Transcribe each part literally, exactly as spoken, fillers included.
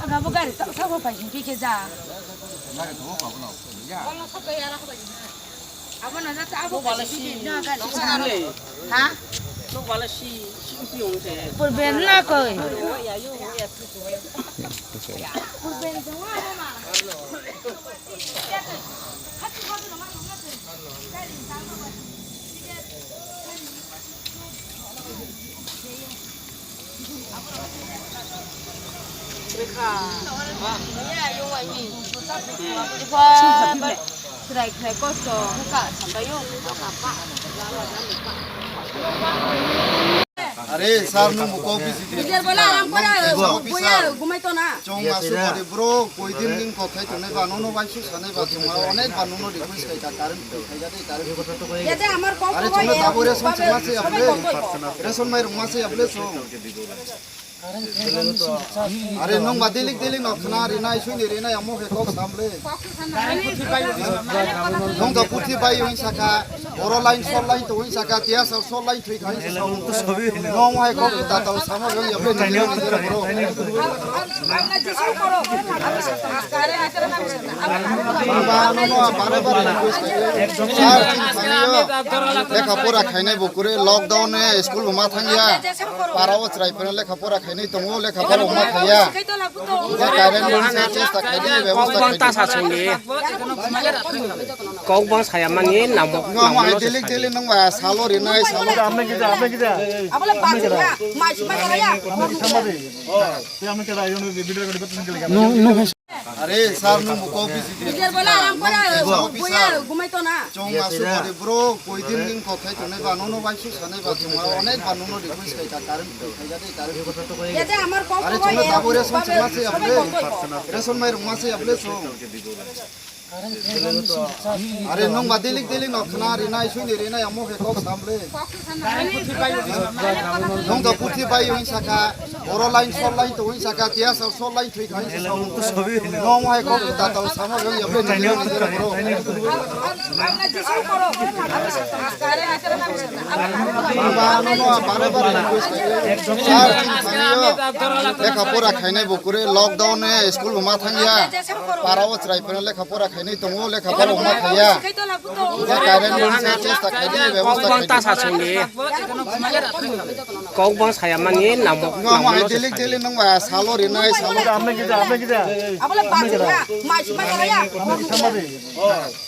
Aga bo gari ta sa bo pai ke ke ja. Abo na ja ta abo pai ke ke ja gari. Ha? Purben na koi. Purben jong abo ma. Are, sir, nwng bo kok bisi di. Teacher bola aram kore, Officer. Boya gumai to na. Chwng asuk bari bro, koi din din kothai tongnai ba, nono bai su sanai ba, chwng onek ba nono request khai ta, current khai ja de, current. Yate amar kok. Are, chwng tabore song chwng ma se able. Ration mai rung ma se able song. Are, nwng ba dilik dilik no khna rinai, sui ni rinai, amo he kok samle. Nwng to puthi bai oi saka, oro line, sol line to oi saka, tia sol, sol line thwi khai saka. Nwng hai kok ta tau sama jong ya pen ni jero bro. Ba no no bare bare request khai. Sir, chini sani yo. Lekha pora khainai bo kure, lockdown e school bo ma thangya. Para o chwrai phano lekha pora khainai tongo, lekha pora ma khaiya. Ba current ni se chesta khaidi, bebosta khaidi. Kok bang ta sa song di. Kok bang saya mani namo. Nwng ma hai dilik dilik nwng ba salo rinai, salo. Apne kija, apne kija. Abole bang ya, mai mai ya. Te apne kija, ayo video record button kile. Are, sir, nwng bo kok bisi di. Teacher bola aram kore, Officer. Boya gumai to na. Chwng asuk bari bro, koi din din kothai tongnai ba, nono bai su sanai ba, chwng onek ba nono request khai ta, current khai ja de, current. Yate amar kok. Are, chwng tabore song chwng ma se able. Ration mai rung ma se able song. Are, nwng ba dilik dilik no khna rinai, sui ni rinai, amo he kok samle. Nwng to puthi bai oi saka, oro line, sol line to oi saka, tia sol, sol line thwi khai saka. Nwng hai kok ta tau sama jong ya pen ni jero bro. Ba no no bare bare request khai. Sir, chini sani yo. Lekha pora khainai bo kure, lockdown e school bo ma thangya. Para o chwrai phano lekha pora khainai tongo, lekha pora ma khaiya. Ba current ni se chesta khaidi, bebosta khaidi. Kok bang ta sa song di. Kok bang saya mani namo. Nwng ma hai dilik dilik nwng ba salo rinai, salo. Apne kija, apne kija. Abole bang ya, mai mai ya.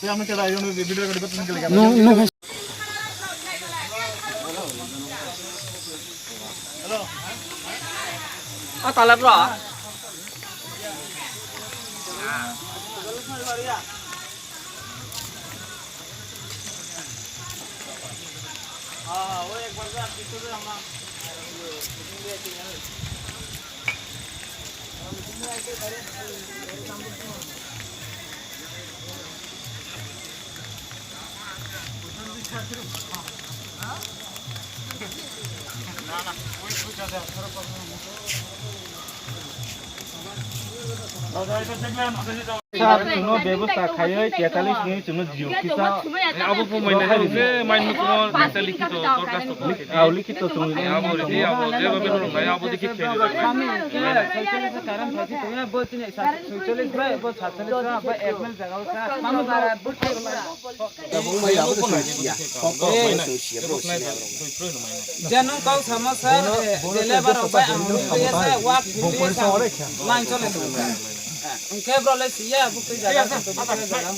Te apne kija, ayo video record button kile. Ah, tala bro. Sir, chwngno bebosta khaiwi tetalis ni chwngno jio kisa. Abo bo maina hai rok ne, main mukumo, nisa likhito dorkhasto. Lik-, ah, likhito chwng. Abo ridi, abo jeba bino rok nai, abo dikhi khe. Soicholish karan thai thai, bo chini soicholish bai, bo satolish bai, bo ek mil jaga o sa. Mama bara, bo thai bara. Je nwng kok samo sir, eh, je lebar rok bai ang nugwi ya sa, wak philwi ya sa, line chole se. Hwnkhe bro le siya, bukti jaga sa, to bukti jaga.